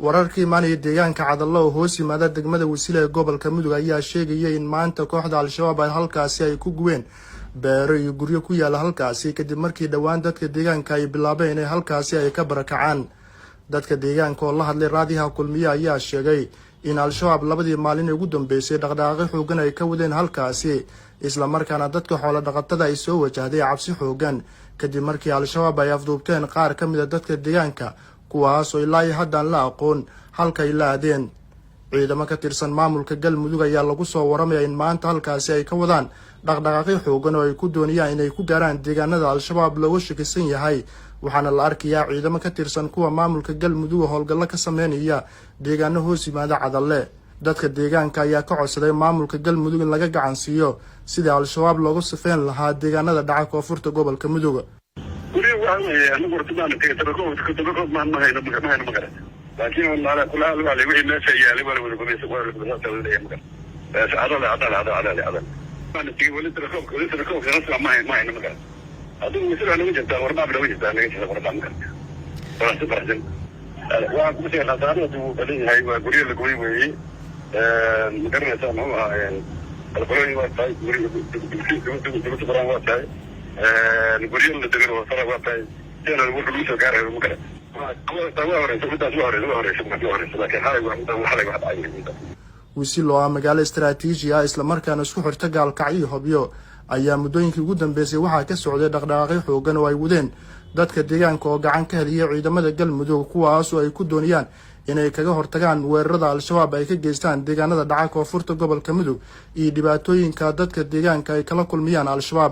Wararka imaanaya deegaanka Cadallo oo hoos yimaada degmada Wasiil ee gobolka Mudug ayaa sheegaya in maanta kooxda Al-Shabaab ay halkaasi ay ku gubeen beero iyo guryo ku yaala halkaasi, kadib markii dhowaan dadka deegaanka ay bilaabeen inay halkaasi ay ka barakacaan. Dadka deegaanka oo la hadlay Raadiyaha Kulmiye ayaa sheegay in Al-Shabaab labadii maalin ee ugu dambeysay dhaqdhaqaaqyo xoogan ay ka wadeen halkaasi, islamarkaana dadka xoolo dhaqatada ay soo wajahday cabsi xoogan, kadib markii Al-Shabaab ay afduubteen qaar ka mid ah dadka deegaanka, kuwaas oo ilaa iyo haddaan la aqoon halkay la aadeen. Ciidamo ka tirsan maamulka Galmudug ayaa lagu soo waramaya in maanta halkaasi ay ka wadaan dhaqdhaqaaqyo xoogan oo ay ku doonayaan inay ku gaaraan deegaanada Al-Shabaab looga shakisan yahay, waxaana la arkayaa ciidamo ka tirsan kuwa maamulka Galmudug oo howlgallo ka sameynaya deegaano hoos yimaada Cadalle. Dadka deegaanka ayaa ka codsaday maamulka Galmudug in laga gacan siiyo sidii Al-Shabaab loogu sifeyn lahaa deegaanada dhaca koonfurta gobolka Mudug. Guriga waxa weeye, anigu horta maan tegay, tabakoob maan ma hayno, ma garan, laakiin ala kula hal waa wixii meesha yaalay waa la wada gubay, waa la gubay, saasa wada leeyahay, ma garan. Cadale, Cadale, Cadale, Cadale maan tegay. Weli tirakoobka rasmi ma hayno, ma garan. Adigu wasiir waa naga jirtaa, warbaab naga jirtaa, naga jirta warbaab, ma garan. Faraxsan, faraxsan waxaan kuma sheegay. Khasaarada wuu badan yahay, waa guryo la gubay weeye, ma garanaysaa? Muxuu ahaa, qalqalooyin waa tahay, dugsi quraan waa tahay, guryo la degan oo sara waa tahay, sidana lagu soo gaarayo, ma garan. Waa horeysa midaas, waa horeysa, waa horeysa, waa horeysa, laakiin xalay waa xalay wax dhacay midaas. Wisil oo ah magaalo istaraatiiji ah, islamarkaana isku xirta Gaalkacyo Hobyo, ayaa muddooyinkii ugu dambeysay waxaa ka socday dhaqdhaqaaqyo xoogan oo ay wadeen dadka deegaanka oo gacan ka heliyay ciidamada Galmudug, kuwaas oo ay ku doonayaan inay kaga hortagaan weerarada Al-Shabaab ay ka geystaan deegaanada dhaca koonfurta gobolka Mudug iyo dhibaatooyinka dadka deegaanka ay kala kulmiyaan Al-Shabaab.